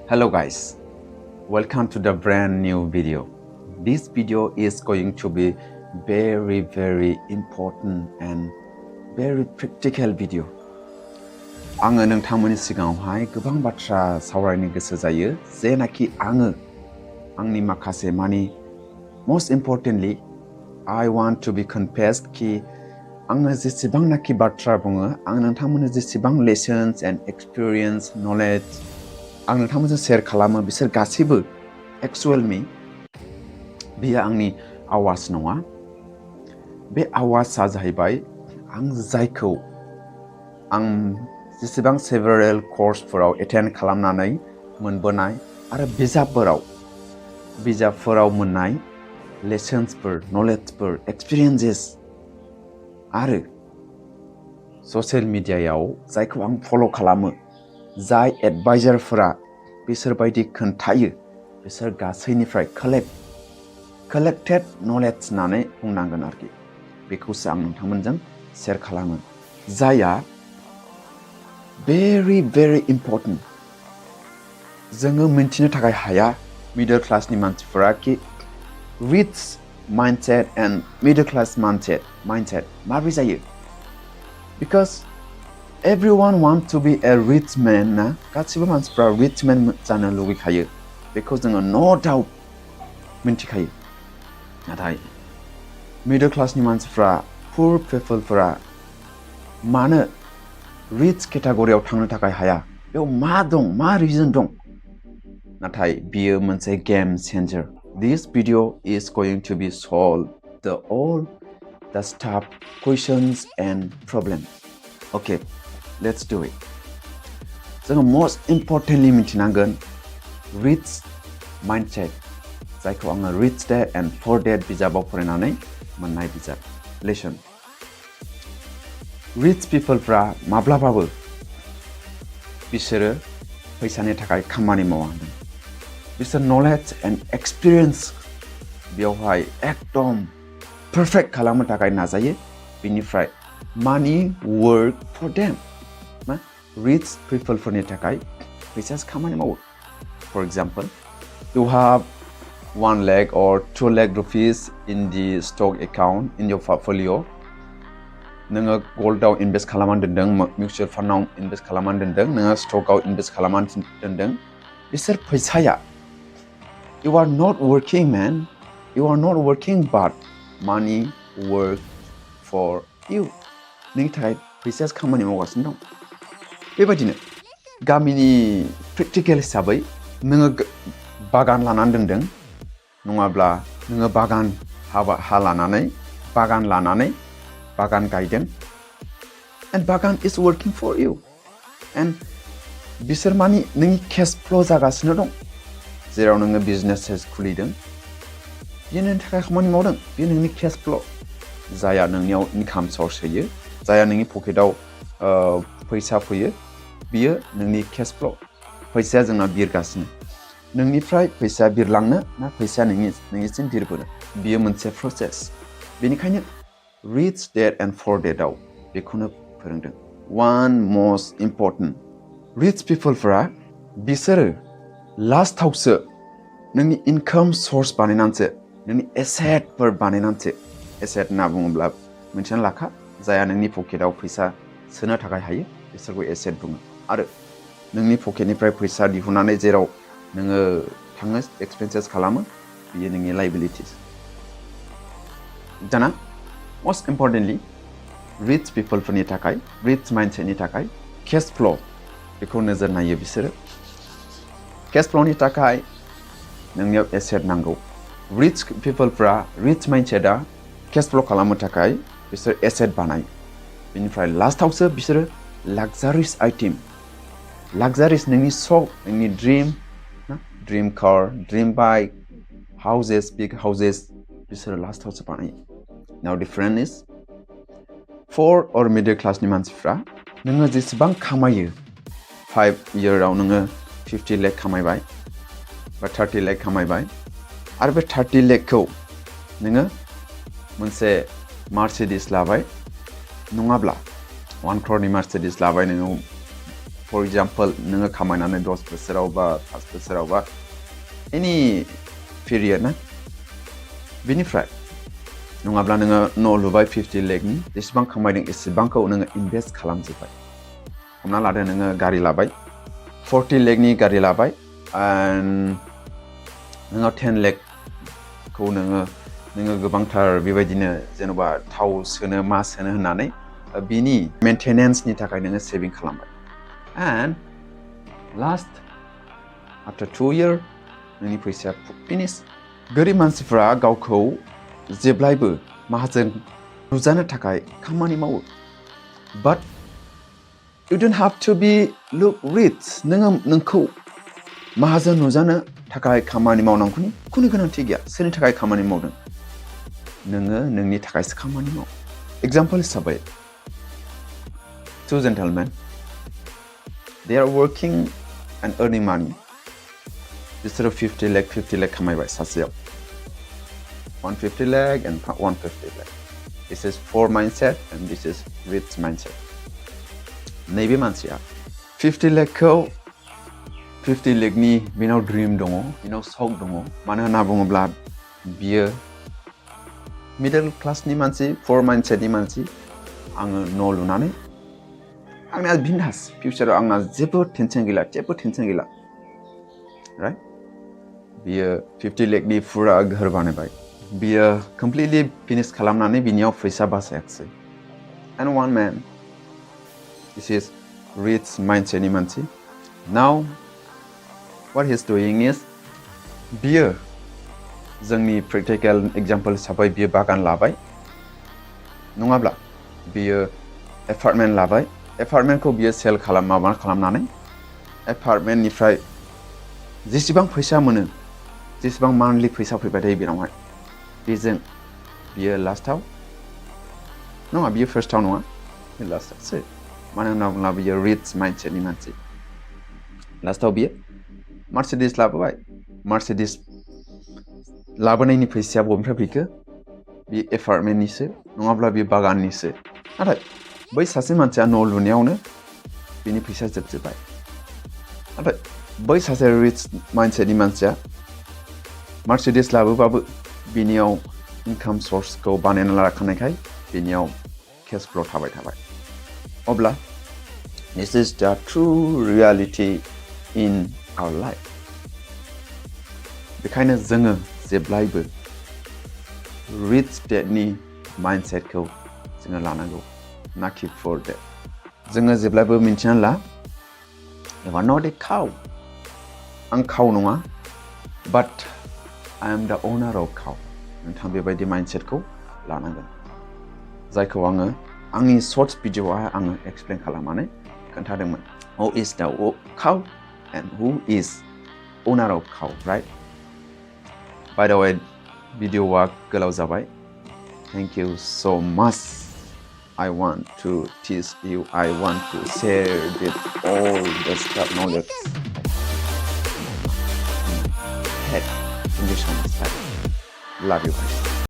Hello guys, welcome to the brand new video. This video is going to be very important and very practical video. आङो नोंथांमोननि सिगाङावहाय गोबां बाथ्रा सावरायनो गोसो जायो जेनाखि आंनि माखासे most importantly I want to be confessed कि आङो जेसेबांनाखि बाथ्रा बुङो आं नोंथांमोननो जेसेबां lessons and experience knowledge आं नोंथांमोनजों शेयार खालामो बिसोर गासैबो एक्चुअल मी बियो आंनि आवाज नङा बे आवाजआ जाहैबाय आं जायखौ आं जेसेबां सेभारेल कर्सफोराव एटेन्ड खालामनानै मोनबोनाय आरो बिजाबफोराव मोननाय लेसन्सफोर नलेजफोर एक्सपिरियेन्सेस आरो ससियेल मिडियायाव जायखौ आं फल' खालामो जाय एडभाइजारफोरा बिसोरबायदि खोन्थायो बिसोर गासैनिफ्राय कलेक्टेड नलेज होननानै बुंनांगोन आरोखि बेखौसो आं नोंथांमोनजों शेयार खालामो जायआ very important जोङो मिन्थिनो थाखाय हाया मिडल क्लासनि मानसिफोरा कि rich mindset and middle class mindset माबोरै जायो because everyone wants to be a rich man ना गासिबो मानसिफ्रा rich man जानो लुबैखायो बेखौ जोङो no doubt मिन्थिखायो नाथाय मिडल क्लासनि मानसिफ्रा poor peopleफोरा मानो rich केटेगरियाव थांनो थाखाय हाया बेयाव मा रिजन दं नाथाय बियो मोनसे game चेन्जार this video is going to be solve all the stuff questions and problems okay let's do it जोङो most importantly मिथिनांगोन rich mindset जायखौ आङो rich dad and poor dad बिजाबाव फरायनानै मोननाय बिजाब lesson rich peopleफ्रा माब्लाबाबो बिसोरो फैसानि थाखाय खामानि मावा बिसोर knowledge and experience बेवहाय एकदम perfect खालामनो थाखाय नाजायो बिनिफ्राय money work for them rich people फोरनि थाखाय फैसासो खामानि मावो for example you have 1 lakh or 2 lakh rupees in the stock account in your portfolio नोङो गोल्डआव इनभेस्ट खालामनानै दोनदों मिउचुअल फान्डआव इनभेस्ट खालामनानै दोनदों नोङो स्टकआव इनभेस्ट खालामनानै दोनदों बिसोर फैसाया you are not working man you are not working but money work for you नोंनि थाखाय फैसायासो खामानि मावगासिनो दं बेबायदिनो गामिनि प्रेक्टिकेल हिसाबै नोङो बागान लानानै दोनदों नङाब्ला नोङो बागान लानानै बागान गायदों and बागान is working for you and बिसोर मानि नोंनि cash flow जागासिनो दं जेराव नोङो बिजनेस खुलिदों बियो नोंनि थाखाय खामानि मावदों बियो नोंनि cash flow जाया नोंनियाव इनकाम सर्स होयो जाया नोंनि पकेटाव फैसा फैयो बियो नोंनि cash flow फैसाया जोंना बिरगासिनो नोंनिफ्राय फैसा बिरलांनो ना फैसाया नोंनिसिम बिरबोनो बियो मोनसे प्रसेस बेनिखायनो rich dad and poor dadआव बेखौनो फोरोंदों one most important rich peopleफोरा बिसोरो लास्टआवसो नोंनि इनकाम सर्स बानायनानैसो नोंनि एसेटफोर बानायनानैसो एसेट होनना बुङोब्ला मोनथिना लाखा जाया नोंनि पकेटाव फैसा सोनो थाखाय हायो बिसोरखौ एसेट बुङो आरो नोंनि पकेटनिफ्राय फैसा दिहुननानै जेराव नोङो थाङो एक्सपेन्सेस खालामो बियो नोंनि लायबिलिटिस दाना most importantly rich people फोरनि थाखाय rich mindsetनि थाखाय cash flow बेखौ नोजोर नायो बिसोरो cash flowनि थाखाय नोंनियाव एसेट नांगौ rich peopleफ्रा rich mindsetआ cash flow खालामनो थाखाय बिसोर एसेट बानायो बिनिफ्राय लास्टआवसो बिसोरो luxurious item luxurious नोंनि शौक नोंनि dream car dream bike houses big houses बिसोरो लास्टआवसो बानायो Now different is poor or middle class नि मानसिफ्रा नोङो जेसेबां खामायो 5 yearआव नोङो 50 lakh खामायबाय बा 30 lakh खामायबाय आरो बे 30 lakhखौ नोङो मोनसे मार्सिडिस लाबाय नङाब्ला 1 crore नि मार्सिडिस लाबाय नोङो for example नोङो खामायनानै 10 बोसोराव बा 5 बोसोराव बा any period ना बिनिफ्राय नङाब्ला नोङो न' लुबाय 50 लाखनि जेसेबां खामायदों एसेबांखौ नोङो इनभेस्ट खालामजोबबाय हमना लादो नोङो गारि लाबाय 40 लाखनि गारि लाबाय and नोङो 10 लाखखौ नोङो गोबांथार बेबायदिनो जेन'बा थाव सोनो मा सोनो होननानै बिनि मेंटेनेन्सनि थाखाय नोङो सेभिं खालामबाय and last after 2 years नोंनि फैसाया फिनिश गोरिब मानसिफ्रा गावखौ जेब्लायबो माहाजोन नुजानो थाखाय खामानि मावो but you don't have to be look rich नोङो नोंखौ माहाजोन नुजानो थाखाय खामानि मावनांगौनि खुनु गोनांथि गैया सोरनि थाखाय खामानि मावदों नोङो नोंनि थाखायसो खामानि माव example हिसाबै two gentlemen they are working and earning money बिसोरो 50 lakh खामायबाय सासेयाव 150 lakh and 150 lakh this is poor mindset and this is rich mindset नैबे मानसिया 50 लाखखौ 50 लाखनि बिनाव ड्रिम दङ बिनाव शौक दङ मानो होनना बुङोब्ला बियो मिडल क्लासनि मानसि poor mindsetनि मानसि आङो न' लुनानै आंना बिन्दास फिउचाराव आंना जेबो टेनसन गैला राइट बियो 50 लाखनि फुरा घर बानायबाय बियो कमप्लिटलि फिनिश खालामनानै बिनियाव फैसा बासायाखिसै and one man this is rich mindsetनि मानसि now what he's doing is बियो जोंनि practical example हिसाबै बियो बागान लाबाय नङाब्ला बियो एपार्टमेन्ट लाबाय एपार्टमेन्टखौ बियो सेल खालामनानै एपार्टमेन्टनिफ्राय जेसेबां फैसा मोनो जेसेबां मान्थलि फैसा फैबाय थायो बेनावहाय बेजों बियो लास्टाव नङा बियो फार्स्टआव नङा लास्टआवसो मानो होनना बुङोब्ला बियो रिच माइन्डसेटनि मानसि लास्टाव बियो मार्सिडिस लाबोबाय मार्सिडिस लाबोनायनि फैसाया बबेनिफ्राय फैखो बे एपार्टमेन्टनिसो नङाब्ला बे बागाननिसो नाथाय बै सासे मानसिया न' लुनायावनो बिनि फैसा जोबजोबबाय नाथाय बै सासे रिच माइन्डसेटनि मानसिया मार्सिडिस लाबोबाबो बिनियाव इनकाम सर्सखौ बानायना लाखानायखाय बिनियाव केश फ्ल' थाबाय अब्ला this is the true reality in our life बेखायनो जोङो जेब्लायबो रिच डेडनि माइन्डसेटखौ जोङो लानांगौ not keep for that जोङो जेब्लायबो मिन्थिनानै ला you are not a cow आं खाव नङा but I am the owner of cow नोंथां बेबायदि माइन्डसेटखौ लानांगोन जायखौ आङो आंनि शर्ट्स भिडिअ'आवहाय आङो एक्सप्लेन खालामनानै खोन्थादोंमोन who is the cow and who is owner of cow right by the way भिडिअ'आ गोलाव जाबाय thank you so much I want to teach you I want to share with all the stuff knowledge head English on the side love you guys